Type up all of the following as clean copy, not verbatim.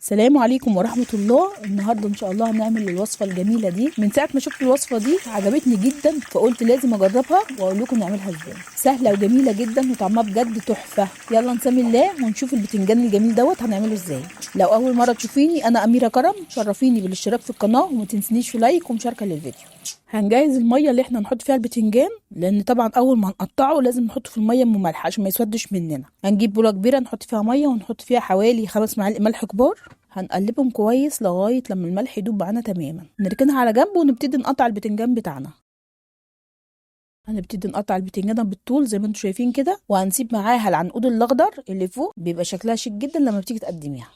السلام عليكم ورحمة الله. النهاردة إن شاء الله هنعمل الوصفة الجميلة دي. من ساعة ما شفت الوصفة دي عجبتني جدا، فقلت لازم أجربها وأقول لكم نعملها إزاي. سهلة وجميلة جدا وطعمها بجد تحفة. يلا نسمي الله ونشوف البتنجان الجميل دوت هنعمله إزاي. لو أول مرة تشوفيني، أنا أميرة كرم، شرفيني بالاشتراك في القناة وما تنسنيش في like ومشاركة للفيديو. هنجهز المية اللي احنا هنحط فيها البتنجان، لان طبعا اول ما هنقطعه لازم نحطه في المية المملحه عشان ما يسودش مننا. هنجيب بوله كبيرة نحط فيها مية ونحط فيها حوالي 5 معالق ملح كبار. هنقلبهم كويس لغاية لما الملح يدوب معانا تماما. نركنها على جنب ونبتدي نقطع البتنجان بتاعنا. هنبتدي نقطع البتنجانه بالطول زي ما انتم شايفين كده، وهنسيب معاها العنقود الاخضر اللي فوق، بيبقى شكلها شيك جدا لما بتيجي تقدميها.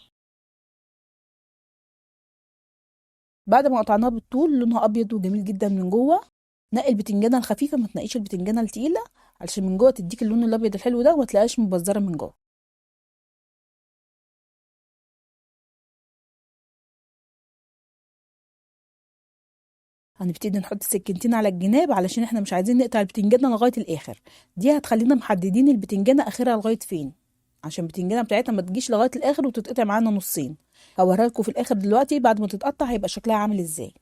بعد ما قطعناها بالطول لونها ابيض وجميل جدا من جوه. نقي البتنجانه الخفيفة، ما تنقيش البتنجانه التقيله علشان من جوه تديك اللون الابيض الحلو ده وما تلاقيهاش مبزره من جوه. هنبتدي نحط سكينتين على الجناب علشان احنا مش عايزين نقطع البتنجانه لغاية الاخر، دي هتخلينا محددين البتنجانه اخرها لغاية فين، عشان البتنجانه بتاعتنا ما تجيش لغاية الاخر وتتقطع معانا نصين. هوريها لكم في الاخر دلوقتي بعد ما تتقطع هيبقى شكلها عامل ازاي.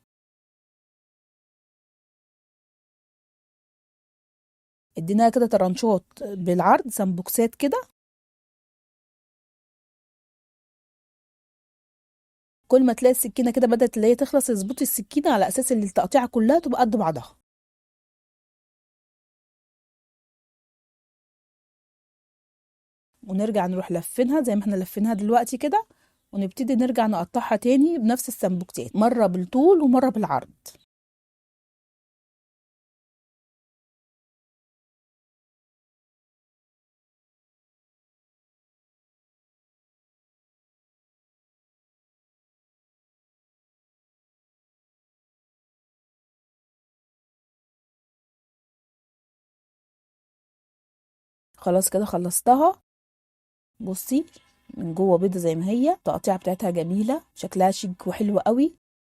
اديناها كده طرنشات بالعرض، سمبوكسات كده. كل ما تلاقي السكينة كده بدات اللي هي تخلص، اظبطي السكينة على اساس ان التقطيعه كلها تبقى قد بعضها. ونرجع نروح لفينها زي ما احنا لفينها دلوقتي كده، ونبتدي نرجع نقطعها تاني بنفس السمبوكسات، مرة بالطول ومرة بالعرض. خلاص كده خلصتها. بصي من جوه بيضة زي ما هي، التقطيعه بتاعتها جميلة، شكلها شيك وحلو قوي.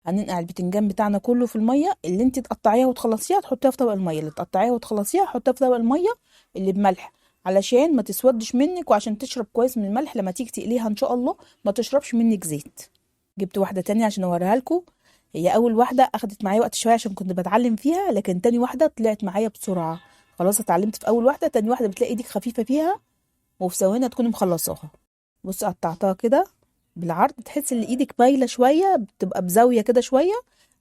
هننقع البتنجان بتاعنا كله في المية اللي انت تقطعيها وتخلصيها تحطيها في طبق المية، اللي تقطعيها وتخلصيها حطيها في طبق المية اللي بملح علشان ما تسودش منك، وعشان تشرب كويس من الملح لما تيجي تقليها ان شاء الله ما تشربش منك زيت. جبت واحدة تانية عشان اوريها لكم. هي اول واحدة اخدت معايا وقت شوية عشان كنت بتعلم فيها، لكن تاني واحدة طلعت معايا بسرعة. خلاص اتعلمت في اول واحدة، تاني واحدة بتلاقي ايدك خفيفة فيها وفي ثواني تكوني مخلصاها. بصي قطعتها كده بالعرض، تحس ان ايدك مايلة شوية، بتبقى بزاوية كده شوية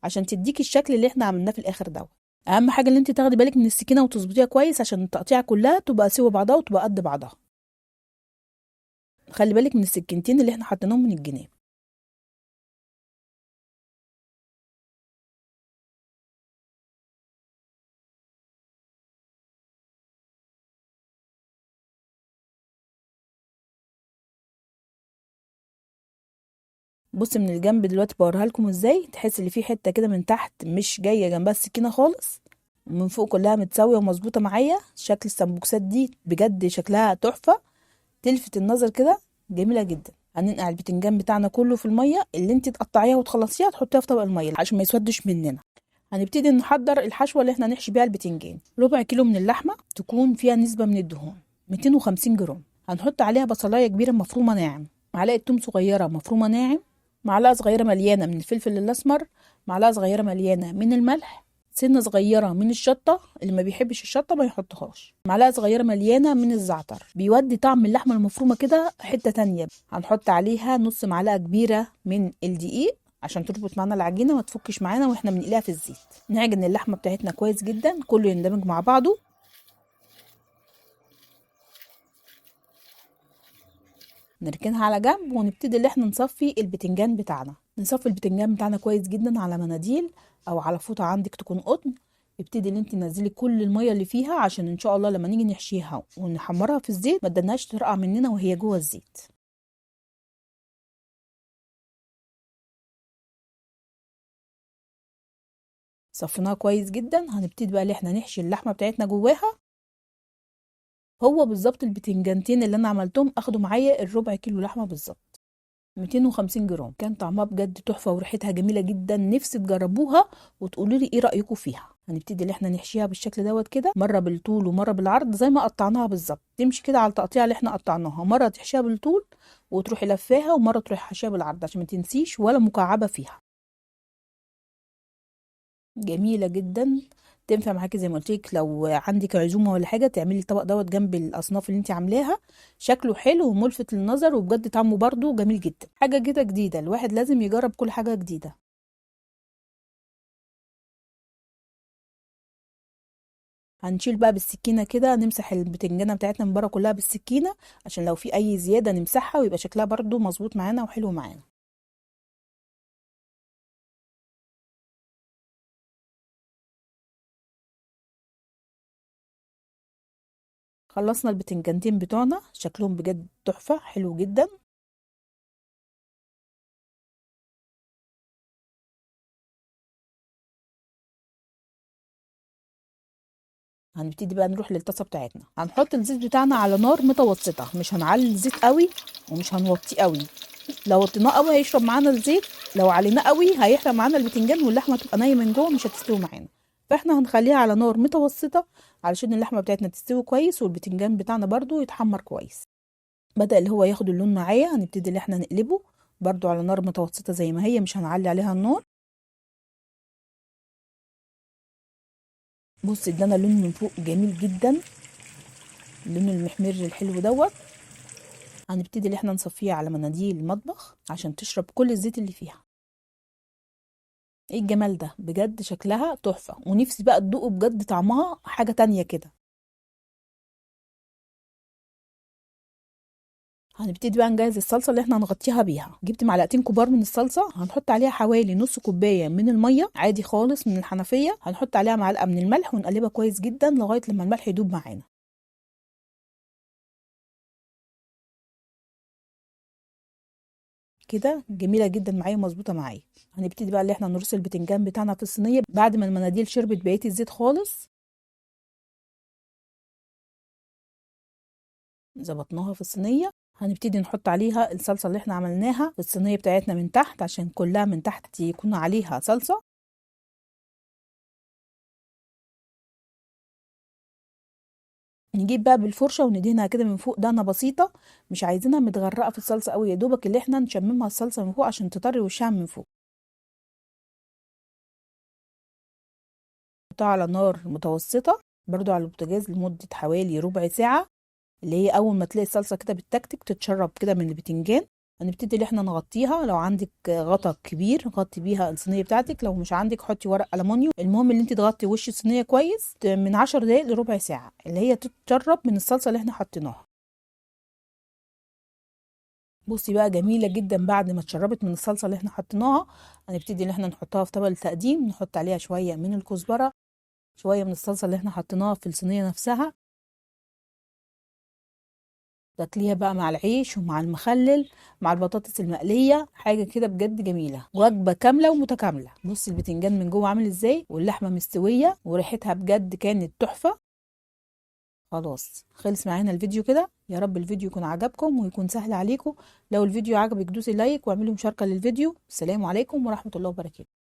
عشان تديكي الشكل اللي احنا عملناه في الاخر دوت. اهم حاجة ان انت تاخدي بالك من السكينة وتظبطيها كويس عشان التقطيعه كلها تبقى سوا بعضها وتبقى قد بعضها. خلي بالك من السكينتين اللي احنا حطيناهم من الجناب. بص من الجنب دلوقتي بوريها لكم ازاي، تحس ان في حتة كده من تحت مش جاية جنبها السكينة خالص، ومن فوق كلها متساوية ومظبوطه معايا. شكل السمبوكسات دي بجد شكلها تحفة، تلفت النظر كده، جميلة جدا. هننقع البتنجان بتاعنا كله في المية اللي انت تقطعيها وتخلصيها تحطيها في طبق المية عشان ما يسودش مننا. هنبتدي نحضر الحشوه اللي احنا هنحشي بيها البتنجان. ربع كيلو من اللحمة تكون فيها نسبه من الدهون 250 جرام. هنحط عليها بصلايه كبيرة مفرومه ناعم، معلقه توم صغيرة مفرومه ناعم، معلقه صغيرة مليانة من الفلفل الاسمر، معلقه صغيرة مليانة من الملح، سنة صغيرة من الشطه، اللي ما بيحبش الشطه ما يحطهاش، معلقه صغيرة مليانة من الزعتر، بيودي طعم اللحمة المفرومه كده حتة تانية. هنحط عليها نص معلقه كبيرة من الدقيق عشان تربط معانا العجينة ما تفكش معانا واحنا بنقليها في الزيت. نعجن اللحمة بتاعتنا كويس جدا، كله يندمج مع بعضه. نركنها على جنب ونبتدي اللي احنا نصفي البتنجان بتاعنا. نصفي البتنجان بتاعنا كويس جدا على مناديل او على فوطه عندك تكون قطن. ابتدي ان انت تنزلي كل المية اللي فيها عشان ان شاء الله لما نيجي نحشيها ونحمرها في الزيت ما تدناش ترقع مننا وهي جوه الزيت. صفيناها كويس جدا. هنبتدي بقى اللي احنا نحشي اللحمة بتاعتنا جواها. هو بالظبط البتنجانتين اللي انا عملتهم اخدوا معايا الربع كيلو لحمه بالظبط. 250 جرام. كان طعمها بجد تحفة وريحتها جميلة جدا، نفسي تجربوها وتقولوا لي ايه رايكم فيها. هنبتدي ان احنا نحشيها بالشكل دوت كده، مرة بالطول ومرة بالعرض زي ما قطعناها بالظبط، تمشي كده على التقطيع اللي احنا قطعناها، مرة تحشيها بالطول وتروحي لفاها، ومرة تروحي حشيها بالعرض عشان ما تنسيش ولا مكعبه فيها. جميلة جدا، تنفع معاكي زي ما قلت لك لو عندك عزومة ولا حاجة، تعملي الطبق دوت جنب الاصناف اللي انت عاملاها، شكله حلو وملفت للنظر وبجد طعمه برده جميل جدا. حاجة كده جديدة، الواحد لازم يجرب كل حاجة جديدة. هنشيل بقى بالسكينة كده، نمسح البتنجانه بتاعتنا من بره كلها بالسكينة عشان لو في اي زيادة نمسحها ويبقى شكلها برده مظبوط معانا وحلو معانا. خلصنا البتنجانتين بتوعنا، شكلهم بجد تحفة حلو جدا. هنبتدي بقى نروح للطاسه بتاعتنا. هنحط الزيت بتاعنا على نار متوسطه، مش هنعلي الزيت قوي ومش هنوطيه قوي. لو وطيناه قوي هيشرب معانا الزيت، لو عليناه قوي هيحرق معانا البتنجان واللحمة تبقى نيه من جوه مش هتستوي معانا. فاحنا هنخليها على نار متوسطه علشان اللحمة بتاعتنا تستوي كويس والبتنجان بتاعنا برضو يتحمر كويس. بدأ اللي هو ياخد اللون معايا، هنبتدي اللي احنا نقلبه برضو على نار متوسطه زي ما هي، مش هنعلي عليها النار. بص ادانا لون من فوق جميل جدا، اللون المحمر الحلو دوت. هنبتدي اللي احنا نصفيه على مناديل المطبخ عشان تشرب كل الزيت اللي فيها. ايه الجمال ده بجد، شكلها تحفة ونفسي بقى تدوقه بجد، طعمها حاجة تانية كده. هنبتدي بقى نجهز الصلصة اللي احنا هنغطيها بيها. جبت معلقتين كبار من الصلصة، هنحط عليها حوالي نص كوباية من المية عادي خالص من الحنفية، هنحط عليها معلقة من الملح ونقلبها كويس جدا لغاية لما الملح يدوب معانا. كده جميلة جدا معايا ومظبوطة معايا. هنبتدي بقى اللي احنا نرص البتنجان بتاعنا في الصينية بعد ما المناديل شربت بقية الزيت خالص. ظبطناها في الصينية، هنبتدي نحط عليها الصلصة اللي احنا عملناها في الصينية بتاعتنا من تحت عشان كلها من تحت يكون عليها صلصة. نجيب بقى بالفرشة وندهنها كده من فوق دهنة بسيطة، مش عايزينها متغرقة في الصلصة قوي، يا دوبك اللي احنا نشممها الصلصة من فوق عشان تطري وشها من فوق. نحطها على نار متوسطة برضو على البوتاجاز لمدة حوالي ربع ساعة، اللي هي اول ما تلاقي الصلصة كده بالتكتك تتشرب كده من البتنجان. هنبتدي اللي احنا نغطيها، لو عندك غطا كبير غطي بيها الصينية بتاعتك، لو مش عندك حطي ورق ألمونيوم. المهم اللي انت تغطي وش الصينية كويس من 10 دقايق لربع ساعة اللي هي تتشرب من الصلصه اللي احنا حطيناها. بصي بقى جميلة جدا بعد ما اتشربت من الصلصه اللي احنا حطيناها. هنبتدي ان احنا نحطها في طبق التقديم، نحط عليها شوية من الكزبره، شوية من الصلصه اللي احنا حطيناها في الصينية نفسها. تاكليها بقى مع العيش ومع المخلل مع البطاطس المقليه، حاجة كده بجد جميلة، وجبة كاملة ومتكامله. بصي البتنجان من جوه عامل ازاي واللحمة مستوية وريحتها بجد كانت تحفة. خلاص خلص معانا الفيديو كده، يا رب الفيديو يكون عجبكم ويكون سهل عليكم. لو الفيديو عجبك دوسي like واعملي مشاركة للفيديو. السلام عليكم ورحمة الله وبركاته.